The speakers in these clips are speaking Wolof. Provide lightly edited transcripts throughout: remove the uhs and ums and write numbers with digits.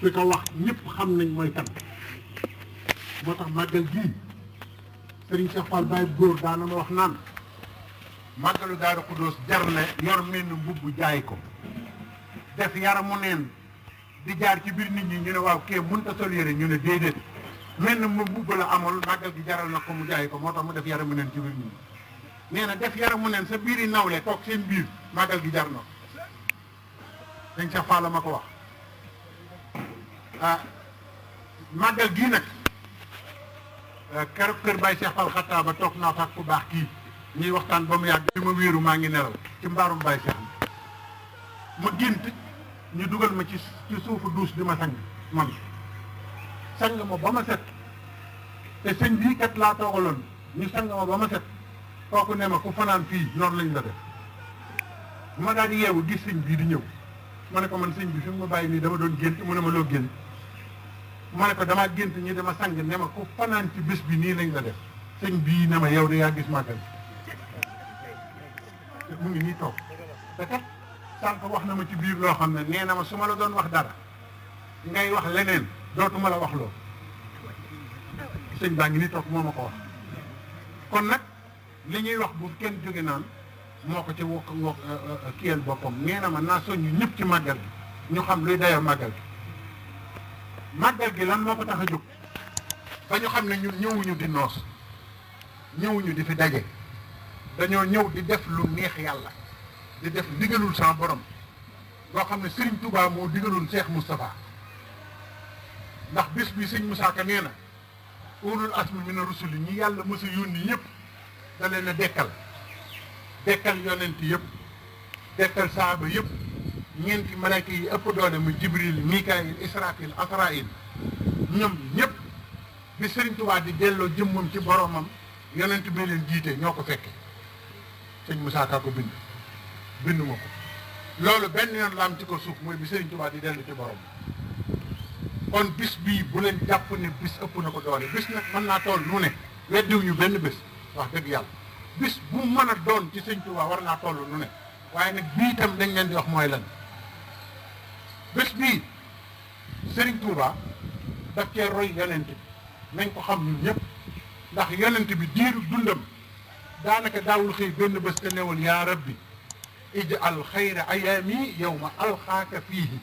fi ko wax ñëpp xam nañ mooy kan moo tax màggal gii Serigne Cheikh Fall Baye góor daana ma wax naan màggalu Daaru Xudoos jar na yor menn mbubb jaay ko def yaramu neen di jaar ci biir nit ñi ñu ne waaw kee mënta sol yére ñu ne déedéet menn mbubb la amul màggal gi jaral na ko mu jaay ko moo tax mu def yaramu neen ci biir nit ñi nee na def yaramu neen sa biir yi nawle toog seen biir màggal gi jar na ko dañ Cheikh Fall ma ko wax ah màggal gii nag keroog kër Baye Cheikh Fall xattaa ba toog naa fa ak ku baax kii ñuy waxtaan ba mu yàgg bi ma wéeru maa ngi nelaw ci mbaarum Baye Cheikh ma gént ñu dugal ma ci suufu duus di ma sang man sang ma ba ma set te sëñ bii kat laa toogaloon ñu sang ma ba ma set kooku ne ma ku fanaan fii noonu lañ la def ma daal di yeewu gis sëñ bii di ñëw ma ne ko man sëñ bi fi mu ma bàyyi nii dama doon gént mu ne ma loo gént ma ne ko damaa gént ñi dama sang ne ma ku fanaan ci bés bi nii lañ la def sëñ bii ne ma yow de yaa gis màggal mu ngi nii toog te kat sànq wax na ma ci biir loo xam ne nee na ma su ma la doon wax dara ngay wax leneen dootuma la wax loo sëñ baa ngi nii toog moo ma ko wax kon nag li ñuy wax bu kenn jóge naan moo ko ci wokk kiyal boppam nee na ma naa soññu ñëpp ci màggal gi ñu xam luy dayoo màggal gi màggal gi lan moo ko tax a jóg ba ñu xam ne ñun ñëwuñu di noos ñëwuñu di fi daje dañoo ñëw di def lu neex yàlla di def ndigalul sa borom loo xam ne Serigne Touba moo digalul Cheikh Moustapha ndax bis bi sëñ Moussa Ka nee na ulul asmi mina rusuli ñi yàlla mos a yónni ñëpp da leen a dekkal yonent yëpp dekkal saaba yëpp ñeenti malayka yi ëpp doole mu Jibril Mikaayil Israfil Asraïl ñoom ñëpp bi Serigne Touba di delloo jëmmam ci boromam yonent bi leen jiite ñoo ko fekke sëñ Moussa Ka ko bind ma ko loolu benn yoon la am ci ko suuf mooy bi Serigne Touba di dellu ci borom kon bis bii bu leen jàpp ne bis ëpp na ko doole bis nag mën naa toll nu ne weddiw ñu benn bés wax dëgg yàlla bis bu mën a doon ci Serigne Touba war naa toll nu ne waaye nag bii itam dañ leen di wax mooy lan bés bii Serigne Touba daf cee roy yonent bi nañ ko xam ñun ñëpp ndax yonent bi diiru dundam daanaka daawul xëy benn bés te newul yaa rabbi ij'al xayra ayaami yawma alxaaka fiihi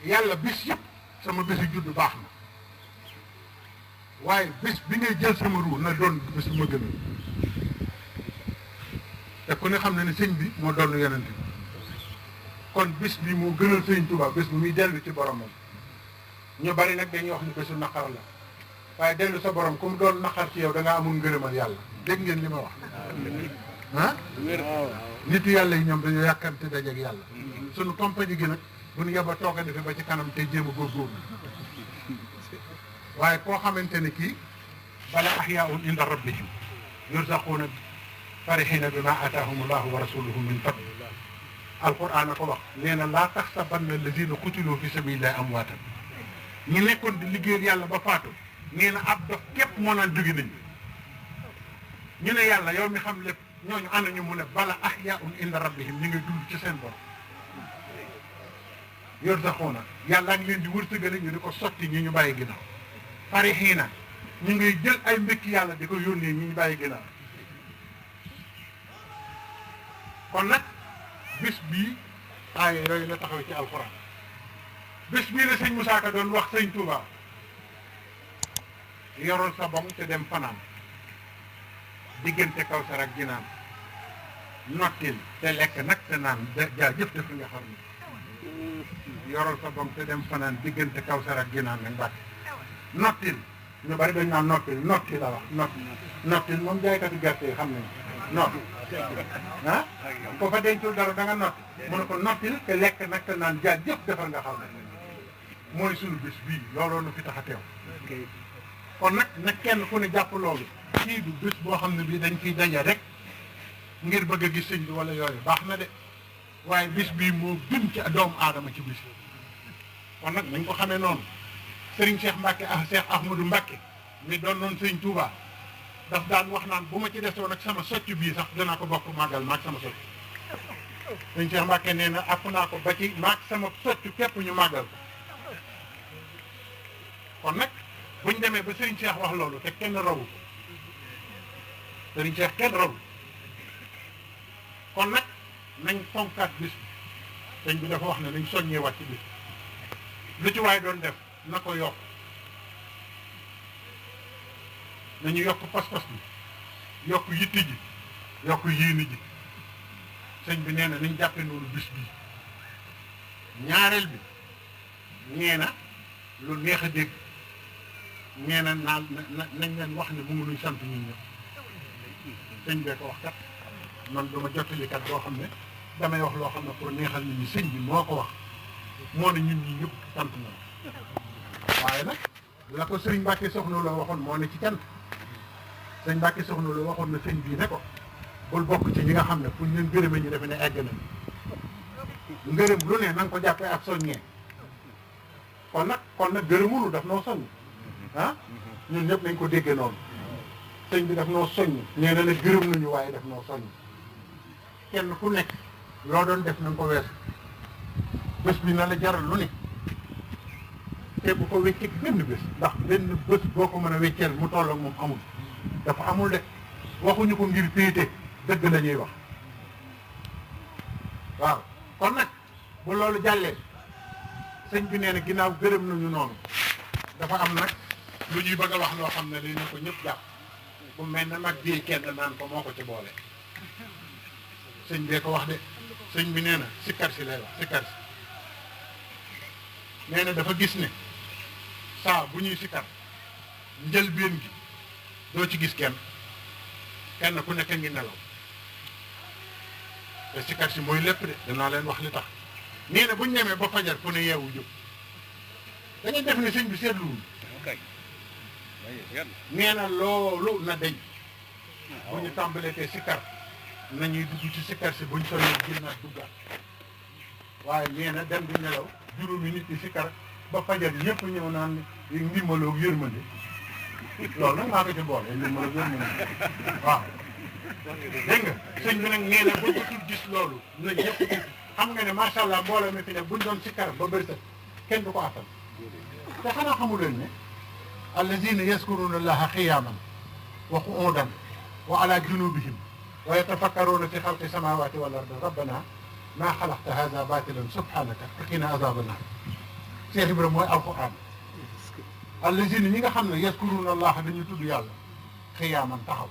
yàlla bis yëpp sama bési judd baax na waaye bés bi ngay jël sama ruu na doon bés bu ma gënal te ku ne xam ne sëñ bi moo doon yonent bi kon bés bi moo gënal sëñ Touba bés bu muy dellu ci boromam ñu bari nag dañuy wax ni bésu naqar la waaye dellu sa borom ku mu doon naqar ci yow da ngaa amul ngërëmal yàlla dégg ngeen li ma wax ah nitu yàlla yi ñoom dañoo yàkkamte dajeeg yàlla sunu compagnie gi nag bu ñu yeba toogandi fi ba ci kanam te jéem a góorgóorlu waaye koo xamante ne kii bala ahyaun inda rabbihim yurzaquuna farihina bima ataahum allahu wa rasuluhu min fadl alquran a ko wax nee na laa taxsabanna alladina qutilu fi sabilillahi amwaatan ñi nekkoon di liggéeyal yàlla ba faatu nee na ab dox képp moo naan jóge nañ ñu ne yàlla yow mi xam lépp ñooñu ànd ñu mu ne bala ahyaun inda rabbihim ñu ngi dund ci seen borom yurzaquuna yàlla ngi leen di wërsëgale ñu di ko sotti ñi ñu bàyyi ginnaaw farihiina ñu ngi jël ay mbékki yàlla di ko yónnee ñi ñu bàyyi ginnaaw kon nag bés bii aaya yooyu la taxaw ci alxuraan bés bii la sëñ Moussa Ka doon wax sëñ Touba yorol sa bong te dem fanaan diggante Kawsar ak Jinaan nottil te lekk nag te naan jaajëf def nga xam ni yorol sa bong te dem fanaan diggante Kawsar ak Jinaan nag mbàkk nottil ñu bari dañ naan nottil notti la wax nottil moom jaaykatu gerte yi xam nañ notti ah ko fa dencul dara da nga notti mu ne ko nottil te lekk nag te naan jaajëf defal nga xam ne mooy sunu bés bii looloo nu fi tax a teew kon nag nag kenn ku ne jàpp loolu kii du bés boo xam ne bii dañ fiy daje rek ngir bëgg a gis sëñ bi wala yooyu baax na de waaye bis bii moo gën ci doomu aadama ci bis kon nag nañ ko xamee noonu Serigne Cheikh Mbacke Cheikh Ahmadou Mbacke mi doon noonu sëñ Touba daf daan wax naan bu ma ci desoon ak sama socc bii sax danaa ko bokk màggal maag sama socc sëñ Cheikh Mbacke nee na àpp naa ko ba ci maag sama socc képp ñu màggal kon nag buñ demee ba Serigne Cheikh wax loolu te kenn rawu Serigne Cheikh kenn rawu kon nag nañ fonkaat bis bi sëñ bi dafa wax ne nañ soññeewaat ci bis lu ci waay doon def na ko yokk nañu yokk pas-pas bi yokk yitti ji yokk yéene ji sëñ bi nee na nañ jàppe noonu bis bii ñaareel bi nee na lu neex a dégg nee na nañ leen wax ne mu ngi nuy sant ñun ñëpp sëñ bee ko wax kat man dama jottali kat boo xam ne damay wax loo xam ne pour neexal nit ñi sëñ bi moo ko wax moo ne ñun ñi ñëpp sant na waaye nag la ko sëriñ Mbàkke Soxna Lo waxoon moo ne ci cant sëñ Mbàkke Soxna Lo waxoon na sëñ bii ne ko bul bokk ci ñi nga xam ne fu ñu leen gërëmee ñu defe ne egg na ngërëm lu ne na nga ko jàppee ak soññee kon nag gërëmulu daf noo soññ ah ñun ñëpp nañ ko déggee noonu sëñ bi daf noo soññ nee na ne gërëm nañu waaye daf noo soññ kenn ku nekk loo doon def na nga ko weesu bés bi na la jaral lu ne te bu ko wéccee benn bés ndax benn bés boo ko mën a wécceel mu toll ak moom amul dafa amul de waxuñu ko ngir péete dëgg la ñuy wax waaw kon nag bu loolu jàllee sëñ bi nee na ginnaaw gërëm nañu noonu dafa am nag lu ñuy bëgg a wax loo xam ne li na ko ñëpp jàpp bu mel ne mag bii kenn naan ko moo ko ci boole sëñ bee ko wax de sëñ bi nee na sikkar si lay wax sikkar si nee na dafa gis ne saa bu ñuy sikkar njëlbéen gi doo ci gis kenn ku nekk ngi nelaw te sikkar si mooy lépp de danaa leen wax li tax nee na bu ñu ñemee ba fajar ku ne yeewu jóg da ngay def ne sëñ bi seetluwul nee na loolu na deñ bu ñu tàmbalee te sikkar nañuy dugg ci sikkar si buñ sonee génnaat duggaat waaye nee na dem di nelaw juróomi nit yi sikkar ba fajar ñëpp ñëw naan ndimbaloog yërmande loolu nag maa ko ci boole ndimbaloog yërmande waaw dégg nga sëñ bi nag nee na buñ ko gis loolu na ñëpp xam nga ne macha allah mbooloo mi fi ne buñ doon sikkar ba bëri sa kenn du ko attan te xanaa xamu leen ne allazina yaskuruna allaha qiyaman wa qu'udan wa ala junubihim wa yatafakkaruna fi xalqi samawati wal ardi rabbana maa xalaqta hada batilan subhanaka qina azaban nar Cheikh Ibrahima mooy alquran allazina ñi nga xam ne yaskuruna allaha dañuy tudd yàlla qiyaman taxaw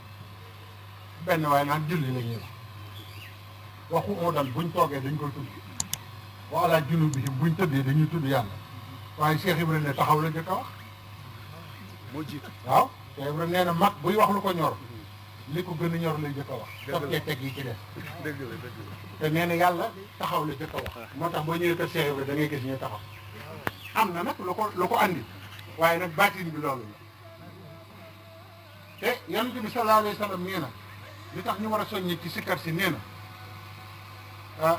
benn waaye naan julli la ñuy wax wa qu'udan buñ toogee dañ koy tudd wa ala junubihim buñ tëddee dañuy tudd yàlla waaye Cheikh Ibrahima ne taxaw la jëkk a wax moo jiitu waaw Cheikh Ibrahima nee na mag buy wax lu ko ñor li ko gën a ñor lay jëkk a wax toppee teg yi ci def dëgg la te nee na yàlla taxaw la jëkk a wax moo tax boo ñëwee kër Cheikh Ibrahima da ngay gis ñu taxaw am na nag lu ko andi waaye nag baatin bi loolu la te yonent bi sallallahu alayhi wa sallam nee na li tax ñu war a soññi ci sikkar si nee na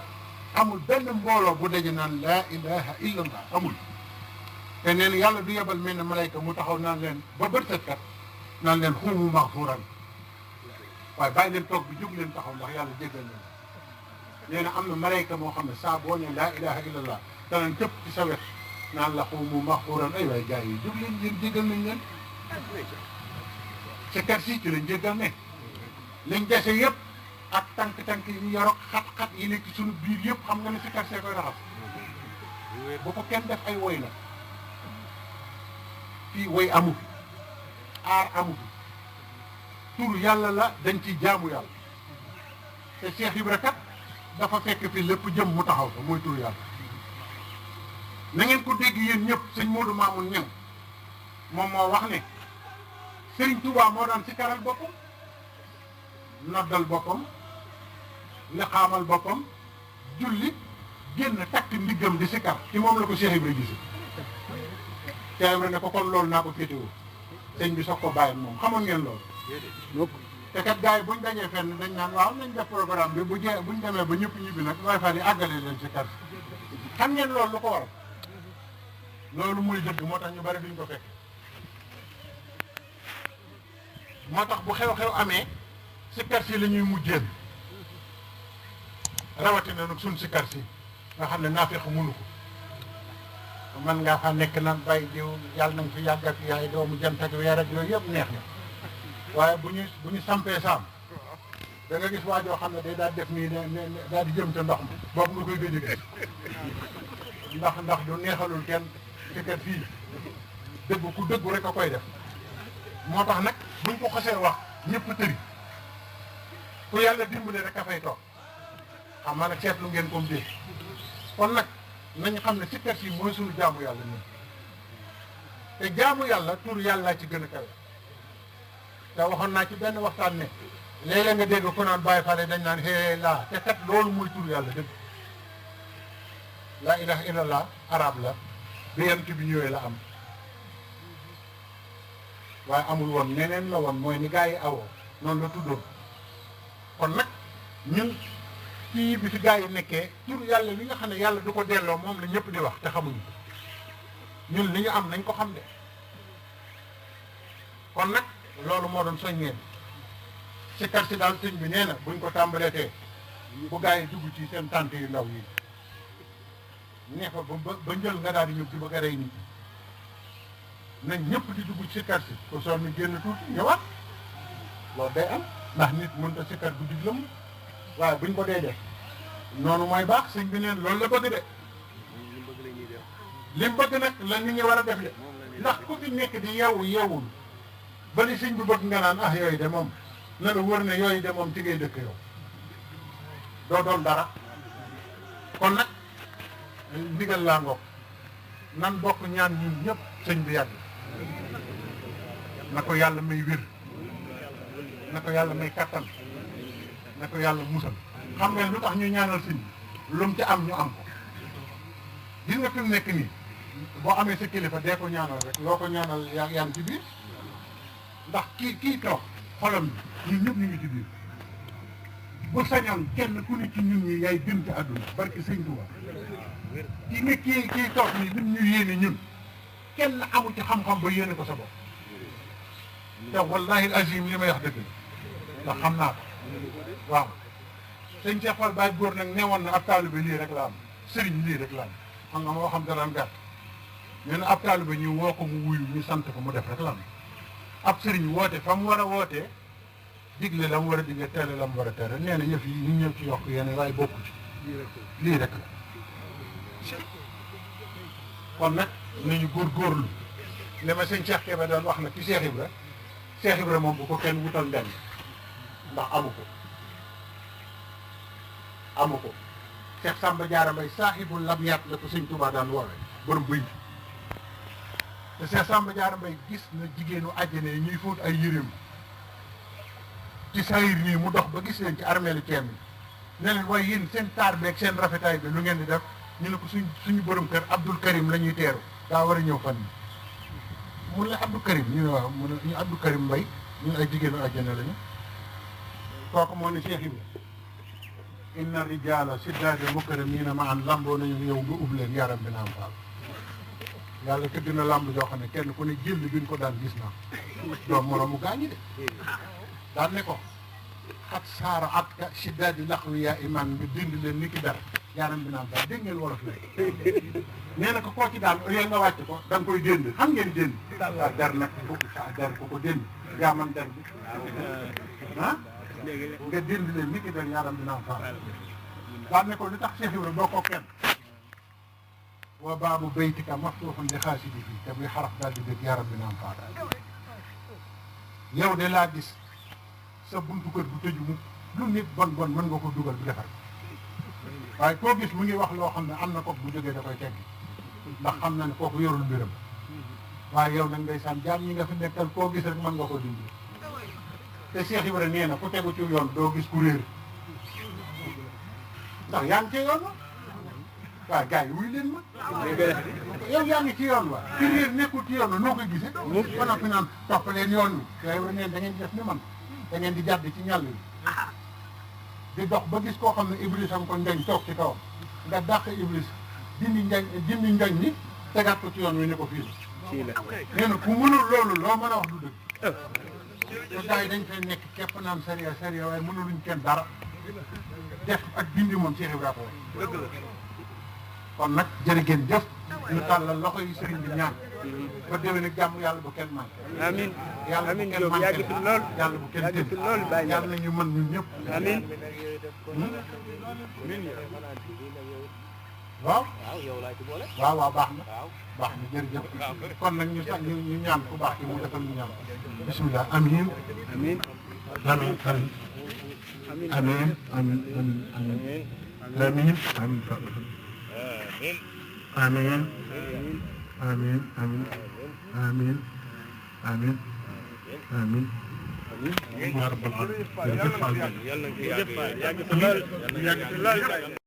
amul benn mbooloo bu daje naan laa ilaha illa allah amul te nee na yàlla du yebal mel ne malayka mu taxaw naan leen ba bërtët kat naan leen xuumu maxfuuran waaye bàyyi leen toog bi jóg leen taxaw ndax yàlla jéggal leen nee na am na malayka moo xam ne saa boo ne laa ilaha illa allah danañ tëpp ci sa wet naan la xuumu maxfuuran ay waay gars yi jóg leen yéen jéggal nañ leen sikkar si ci lañ jéggal ne liñ dese yëpp ak tànk-tànk yi ñu yorok xat-xat yi nekk suñu biir yëpp xam nga ne sikkar see koy raxas bu ko kenn def ay woy la fii woy amu fi aar amu fi tur yàlla la dañ ci jaamu yàlla te Cheikh Ibra kat dafa fekk fi lépp jëm mu taxaw ko mooy tur yàlla na ngeen ko dégg yéen ñëpp sëñ Modou Mamoun Niang moom moo wax ne Sëriñ Tuubaa moo daan si karal boppam noddal boppam liqaamal boppam julli génn takk ndiggam di sikar ci moom la ko Cheikh Ibra gise Cheikh Ibra ne ko kon loolu naa ko féetewoo sëñ bi soog ko bàyyi moom xamoon ngeen loolu te kat gars yi buñ dañee fenn dañ naan waaw nañ def programme bi buñ demee ba ñëpp ñibbi nag waaye fa di àggale leen sikar xam ngeen loolu lu ko waral loolu muy dëgg moo tax ñu bari duñ ko fekk moo tax bu xew-xew amee sikkar si la ñuy mujjeel rawatina nag suñ sikkar si nga xam ne naafeq mënu ko man ngaa fa nekk nag bàyyi jiw yàlla na nga fi yàgg ak yaay doomu jant ak weer ak yooyu yëpp neex na waaye bu ñu sampee saam da nga gis waa joo xam ne day daal def nii ne daal di jëm ca ndox mi boobu nga koy gëj a gis ndax du neexalul kenn ci kër fii dëgg ku dëggu rek a koy def moo tax nag buñ ko xasee wax ñëpp tëri ku yàlla dimbale rek a fay toog xam nga nag seetlu ngeen comme dégg kon nag nañu xam ne sikkar si mooy suñu jaamu yàlla ñun te jaamu yàlla tur yàlla ci gën a kawe te waxoon naa ci benn waxtaan ne léeg-léeg nga dégg ku naan bàyyi fale dañ naan hee laa te kat loolu mooy tur yàlla dëgg laa ilaha illallah arab la bi yent bi ñëwee la am waaye amul woon neneen la woon mooy ni gaa yi awoo noonu la tuddoon kon nag ñun fii bi fi gaa yi nekkee tur yàlla li nga xam ne yàlla du ko delloo moom la ñëpp di wax te xamuñu ñun li ñu am nañ ko xam de kon nag loolu moo doon soññeen si kar si daal sëñ bi nee na buñ ko tàmbaleetee bu gaa yi dugg ci seen tànt yu ndaw yi neex fa ba njël nga daal di ñëw di bëgg a rey nit nañ ñëpp di dugg ci sikkar si ko soon ni génn tuuti ñëwaat loolu day am ndax nit mënut a sikkar guddi lëmm waaye buñ ko dee def noonu mooy baax sëñ bi neen loolu la bëgg de li mu bëgg nag la nit ñi war a def de ndax ku fi nekk di yeewul ba li sëñ bi bëgg nga naan ah yooyu de moom na la wër ne yooyu de moom ci ngay dëkk yow doo doon dara kon nag ndigal laa ngoog nan bokk ñaan ñun ñëpp sëñ bi yàgg na ko yàlla may wér na ko yàlla may kattan na ko yàlla musal xam ngeen lu tax ñu ñaanal sëñ bi lu mu ci am ñu am ko gis nga fi mu nekk nii boo amee sa kilifa dee ko ñaanal rek loo ko ñaanal yaa ngi ci biir ndax kii toog xolam bi ñun ñëpp ñu ngi ci biir bu sañoon kenn ku ne ci ñun ñi yaay gën ci àdduna barki sëñ Tuubaa kii toog nii lim ñu yéene ñun kenn amu ci xam-xam ba yéene ko sa bopp te wallahi azim li may wax dëgg la ndax xam naa ko waaw sëñ Cheikh Fall Baye góor nag newoon na ab taalibe lii rek la am sëriñ lii rek la am xam nga moo xam dara gàtt nee na ab taalibe ñu woo ko mu wuyu ñu sant ko mu def rek la am ab sëriñ woote fa mu war a wootee digle la mu war a digle teele la mu war a teele nee na yëf yi ñu ñëw ci yokk yenn waaye bokku ci lii rek la kon nag nañu góorgóorlu li ma sëñ Cheikh Kébé doon wax na ci Cheikh Ibra moom bu ko kenn wutal ndend ndax amu ko Cheikh Samba Diarra Mbaye saaxibul lamyaat la ko sëñ Touba daan woowee borom bëy te Cheikh Samba Diarra Mbaye gis na jigéenu àjjana yi ñuy fóot ay yéreem ci sayir nii mu dox ba gis leen ci armeelu Ceem bi ne leen waaye yéen seen taar beeg seen rafetaay bi lu ngeen di def ñu ne ko suñu borom kër Abdul Karim la ñuy teeru daa war a ñëw fan yi mun la Abdou Karim ñu ne waaw mu ne ñu Abdou Karim Mbaye ñun ay jigéenu àjjana lañu kooku moo ne Cheikh Ibra inna rijaala siddaade mukarramiina ma an lamboo nañu yow nga ub leen yaram bi naam faal yàlla tëgg na lamb joo xam ne kenn ku ne jël bi ñu ko daan gis naa doom moroomu gaañi de daan ne ko xat saara at ka siddaadi laxwi yaa iman nga dindi leen ni ki dara yaram bi naam faal dégg ngeen wolof la nee na ko koo ci daan yooyu nga wàcc ko da nga koy dénd xam ngeen dénd sa der nag sa der ko dénd yaa man der bi ah nga dénd leen ni ki der yaram bi naam faal daan ne ko li tax Cheikh Ibra doo ko kenn wa baabu baytika maftuuxun li xaasidi fii te buy xaraf daal di dégg yaram bi naam faal yow de laa gis sa buntu kër bu tëju mu lu nit bon mën nga ko dugal bu defar waaye koo gis mu ngi wax loo xam ne am na ko bu jógee da koy teggi ndax xam na ne kooku yorul mbiram waaye yow nag ndeysaan jaam ñi nga fi nekkal koo gis rek mën nga ko dindi te Cheikh Ibra nee na ku tegu ci yoon doo gis ku réer ndax yaa ngi ci yoon wa waaw gars yi wuy leen ma yow yaa ngi ci yoon wa ci réer nekkul ci yoon wa noo koy gisee ba noppi naan topp leen yoon wi Cheikh Ibra neen da ngeen def ni man da ngeen di jàdd ci ñàll yi di dox ba gis koo xam ne Iblis am ko njañ toog ci kawam nga dàq Iblis dindi njañ ni tegaat ko ci yoon wi ne ko fii la nee na ku mënul loolu loo mën a wax du dëgg te gars yi dañ fay nekk képp naan sérieux waaye mënuluñ kenn dara def ak dindi moom Cheikh Ibrahima kon nag jërë ngeen jëf ñu tàllal loxo yi sëriñ bi ñaan ba déwén ak jàmm yàlla bu kenn man amiin yàlla bu amiin kenn Diop man yàgg fi lool yàlla bu kenn yàgg fi lool bàyyi yàlla na ñu mën ñun ñëpp amiin waaw waaw baax na jërëjëf kon nag ñu sax ñu ñaan ku baax ki mu defal ñu ñaan bismillah amiin amiin amiin amiin amiin amiin amiin amiin amiin amiin amiin amiin yaa rabbal aalamiin